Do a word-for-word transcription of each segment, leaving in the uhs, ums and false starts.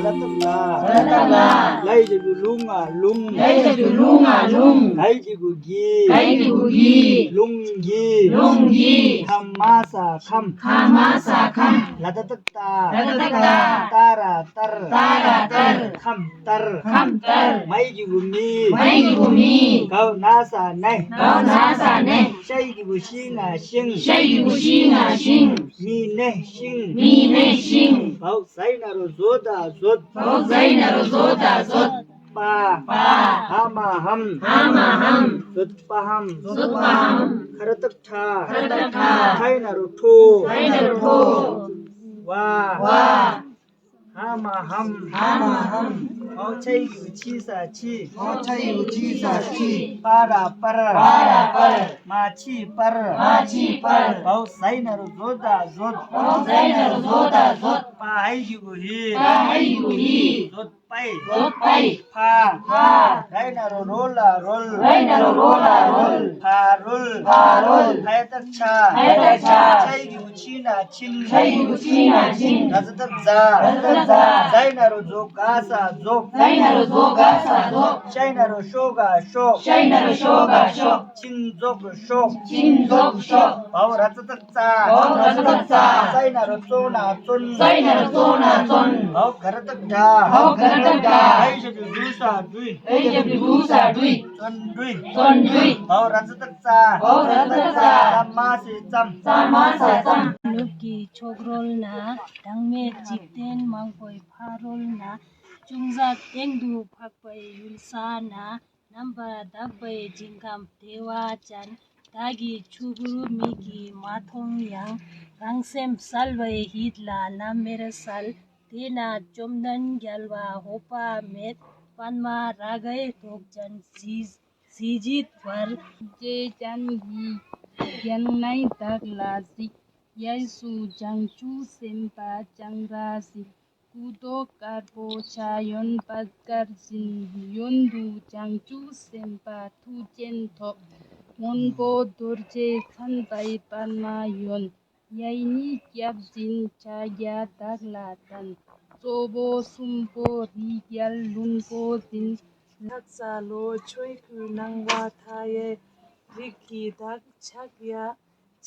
ར་བཏགས་ར། ར་བཏགས་ར། ལ་ཡི་གུ་ལུ་ང་ལུང་། ལ་ཡི་གུ་ལུ་ང་ལུང་། ག་ཡི་གུ་གི། ག་ཡི་གུ་གི། ལུང་གི། ལུང་གི། ག་མ་ས་ཁམས། ག་མ་ས་ཁམས། ལ་ཏ་བཏགས་ལྟ། ལ་ཏ་བཏགས་ལྟ། ཏ་ར་ལྟར། ཏ་ར་ལྟར། ཁམས་ལྟར། ཁམས་ལྟར། མ་ཡི་གུ་མི། མ་ཡི་གུ་མི། ག་ན་ས་ནས། ག་ན་ས་ནས། ཤ་ཡི་གུ་ཤི་ང་ཤིང་། ཤ་ཡི་གུ་ཤི་ང་ཤིང་། མི་ནས་ཤིང་། མི་ནས་ཤིང་། བའོ་ཟ་ཡི་ན་རོ་བཟོ་ད་བཟོད། བའོ་ཟ་ཡི་ན་རོ་བཟོ་ད་བཟོད། པ། པ། ཧ་མ་ཧམ། ཧ་མ་ཧམ། བཟོད་པ་ཧམ། བཟོད་པ་ཧམ། ཁ་ར་བཏགས་ཁྲ། ཁ་ར་བཏགས་ཁྲ། ཁ་ཡི་ན་རོ་ཁྲོ། ཁ་ཡི་ན་རོ་ཁྲོ། བ། བ། ཧ་མ་ཧམ། ཧ་མ་ཧམ། བའོ་ཆ་ཡི་གུ་ཆི་ས་ཆི། བའོ་ཆ་ཡི་གུ་ཆི་ས་ཆི། པ་ར་པར། པ་ར་པར། མ་ཆི་པར། མ་ཆི་པར། བའོ་ཟ་ཡི་ན་རོ་བཟོ་ད་བཟོད། བའོ་ཟ་ཡི་ན་རོ་བཟོ་ད་བཟོད། པ་ཧ་ཡི་གུ་ཧི། པ་ཧ་ཡི་གུ་ཧི། བཟོད་པའི། བཟོད་པའི། ཕ། ཕ། ར་ཡི་ན་རོ་རོ་ལ་རོལ། ར་ཡི་ན་རོ་རོ་ལ་རོལ། ཕ་རོལ། ཕ་རོལ། ཕ་ཡ་བཏགས་ཕྱ། ཕ་ཡ་བཏགས་ཕྱ། ཆ་ཡི་གུ་ཆི་ན་ཆིང་། ཆ་ཡི་གུ་ཆི་ན་ཆིང་། ར་ཛ་བཏགས་རྫ། ར་ཛ་བཏགས་རྫ། ཛ་ཡི་ན་རོ་རྫོ་ག་ས་རྫོགས། ཛ་ཡི་ན་རོ་རྫོ་ག་ས་རྫོགས། ཤ་ཡི་ན་རོ་ཤོ་ག་ཤོག། ཤ་ཡི་ན་རོ་ཤོ་ག་ཤོག། ཆིན་རྫོགས་ཤོག། ཆིན་རྫོགས་ཤོག། བའོ་ར་ཛ་བཏགས་རྩ། བའོ་ར་ཛ་བཏགས་རྩ། ཙ་ཡི་ན་རོ་ཙོ་ན་ཙོན། ཙ་ཡི་ན་རོ་ཙོ་ན་ཙོན། བའོ་ག་ར་བཏགས་གྲ། བའོ་ག་ར་བཏགས་གྲ། ག་ཡི་ཞབས་ཀྱུ་གུ་ས་གྲུས། ག་ཡི་ཞབས་ཀྱུ་གུ་ས་གྲུས། བརྩོན་འགྲུས། བརྩོན་འགྲུས། བའོ་ར་ཛ་བཏགས་རྩ། བའོ་ར་ཛ་བཏགས་རྩ། ཙ་མ་སེ་ཙམ། ཙ་མ་སེ་ཙམ། ནུབ་ཀྱི་ཕྱོགས་རོལ་ན། གྲངས་མེད་འཇིག་རྟེན་མང་པོའི་ཕ་རོལ་ན། ཅུང་ཟད་སྟེང་དུ་འཕགས་པའི་ཡུལ་ས་ན། རྣམ་པར་དག་པའི་ཞིང་ཁམས་བདེ་བ་ཅན། བདག་གི་ཆུ་བུར་མིག་གིས་མ་མཐོང་ཡང་། རང་སེམས་གསལ་བའི་ཡིད་ལ་ནམ་མེར་གསལ། དེ་ན་བཅོམ་ལྡན་རྒྱལ་བ་འོད་དཔག་མེད། པདྨ་རཱ་གའི་མདོག་ཅན་གཟི་གཟི་བརྗིད་འབར། ལྕེ་ཅན་གྱི་རྒྱན་ནི་བདག་ལ་གཟིགས། གཡས་སུ་བྱང་ཆུབ་སེམས་དཔའ་སྤྱན་རས་གཟིགས། སྐུ་མདོག་དཀར་པོ་ཕྱག་གཡོན་པད་དཀར་བཞིན། གཡོན་དུ་བྱང་ཆུབ་སེམས་དཔའ་མཐུ་ཆེན་ཐོབ། སྔོན་པོ་རྡོ་རྗེ་མཚན་དཔེའི་པདྨ་གཡོན། གཡས་གཉིས་སྐྱབས་སྦྱིན་ཕྱག་རྒྱ་བདག་ལ་བསྟན། གཙོ་བོ་གསུམ་པོ་རིགས་རྒྱལ་ལྷུན་པོ་འཛིན། ལྷ་རྩ་ལོ་ཆོས་སྐུའི་སྣང་བ་མཐའ་ཡས་རིགས་ཀྱི་བདག། ཕྱག་གཡས་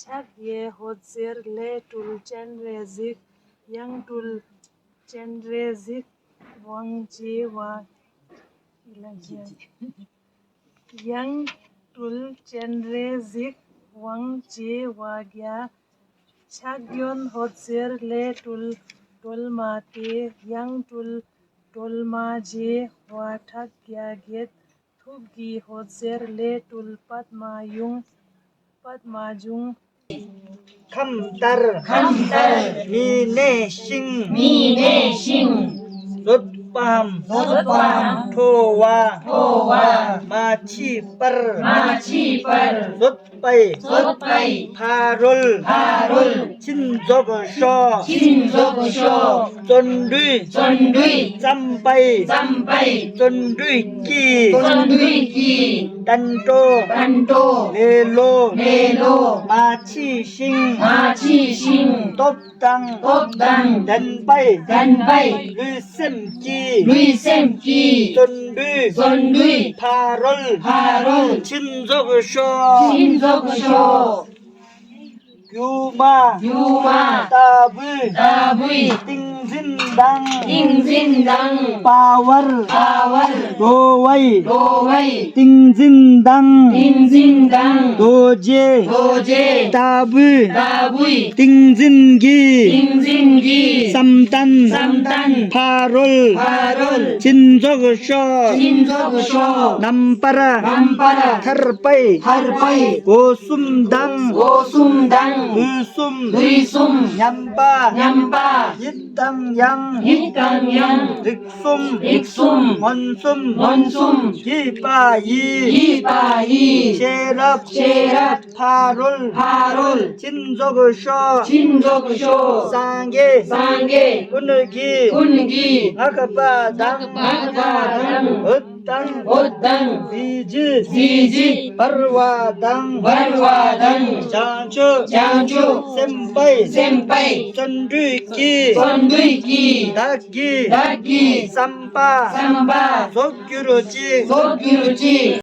ཕྱག་གཡས་འོད་ཟེར་ལས་སྤྲུལ་སྤྱན་རས་གཟིགས། ཡང་སྤྲུལ་སྤྱན་རས་གཟིགས་དབང་བྱེད་པ། ཡང་སྤྲུལ་སྤྱན་རས་གཟིགས་དབང་བྱེད་པ་བརྒྱ། ཕྱག་གཡོན་འོད་ཟེར་ལས་སྤྲུལ་སྒྲོལ་མ་སྟེ། ཡང་སྤྲུལ་སྒྲོལ་མ་བྱེ་བ་ཕྲག་བརྒྱ་བརྒྱད། ཐུགས་ཀྱི་འོད་ཟེར་ལས་སྤྲུལ་པདྨ་འབྱུང་། པདྨ་འབྱུང་། ཁམས་ལྟར། ཁམས་ལྟར། མི་གནས་ཤིང་། མི་གནས་ཤིང་། བཟོད་པའམ། བཟོད་པའམ། ཁྲོ་བ། ཁྲོ་བ། མ་མཆིས་པར། མ་མཆིས་པར། བཟོད་པའི། བཟོད་པའི། ཕ་རོལ། ཕ་རོལ། ཕྱིན་རྫོགས་ཤོག། ཕྱིན་རྫོགས་ཤོག། བརྩོན་འགྲུས། བརྩོན་འགྲུས། བརྩམས་པའི། བརྩམས་པའི། བརྩོན་འགྲུས་ཀྱིས། བརྩོན་འགྲུས་ཀྱིས། བརྟན་ཏོ། བརྟན་ཏོ། ལེ་ལོ། ལེ་ལོ། མ་མཆིས་ཤིང་། མ་མཆིས་ཤིང་། སྟོབས་དང་། སྟོབས་དང་། ལྡན་པའི། ལྡན་པའི། ལུས་སེམས་ཀྱིས། ལུས་སེམས་ཀྱིས། བརྩོན་འགྲུས། བརྩོན་འགྲུས། ཕ་རོལ། ཕ་རོལ། ཕྱིན་རྫོགས་ཤོག། ཕྱིན་རྫོགས་ཤོག། སྒྱུ་མ། སྒྱུ་མ། ལྟ་བུའི། ལྟ་བུའི། ཏིང་འཛིན་དང་། ཏིང་འཛིན་དང་། དཔའ་བར། དཔའ་བར། འགྲོ་བའི། འགྲོ་བའི། ཏིང་འཛིན་དང་། ཏིང་འཛིན་དང་། རྡོ་རྗེ། རྡོ་རྗེ། ལྟ་བུའི། ལྟ་བུའི། ཏིང་འཛིན་གྱིས། ཏིང་འཛིན་གྱིས། བསམ་གཏན། བསམ་གཏན། ཕ་རོལ། ཕ་རོལ། ཕྱིན་རྫོགས་ཤོག། ཕྱིན་རྫོགས་ཤོག། རྣམ་པར། རྣམ་པར། ཐར་པའི། ཐར་པའི། སྒོ་གསུམ་དང་། སྒོ་གསུམ་དང་། ལུས་གསུམ། ལུས་གསུམ། མཉམ་པ། མཉམ་པ། ཡིད་དང་ཡང་། ཡིད་དང་ཡང་། རིགས་གསུམ། རིགས་གསུམ། མངོན་སུམ། མངོན་སུམ། བགྱིས་པ་ཡི། བགྱིས་པ་ཡི། ཤེས་རབ། ཤེས་རབ། ཕ་རོལ། ཕ་རོལ། ཕྱིན་རྫོགས་ཤོག། ཕྱིན་རྫོགས་ཤོག། སངས་རྒྱས། སངས་རྒྱས། ཀུན་གྱིས། ཀུན་གྱིས། བསྔགས་པ་དང་། བསྔགས་པ་དང་། འོད་ དང་། འོད་དང་། གཟི་བརྗིད། གཟི་བརྗིད། འབར་བ་དང་། འབར་བ་དང་། བྱང་ཆུབ། བྱང་ཆུབ། སེམས་དཔའི། སེམས་དཔའི། བརྩོན་འགྲུས་ཀྱིས། བརྩོན་འགྲུས་ཀྱིས། བདག་གི། བདག་གི། བསམ་པ། བསམ་པ། རྫོགས་གྱུར་ཅིག་རྫོགས་གྱུར་ཅིག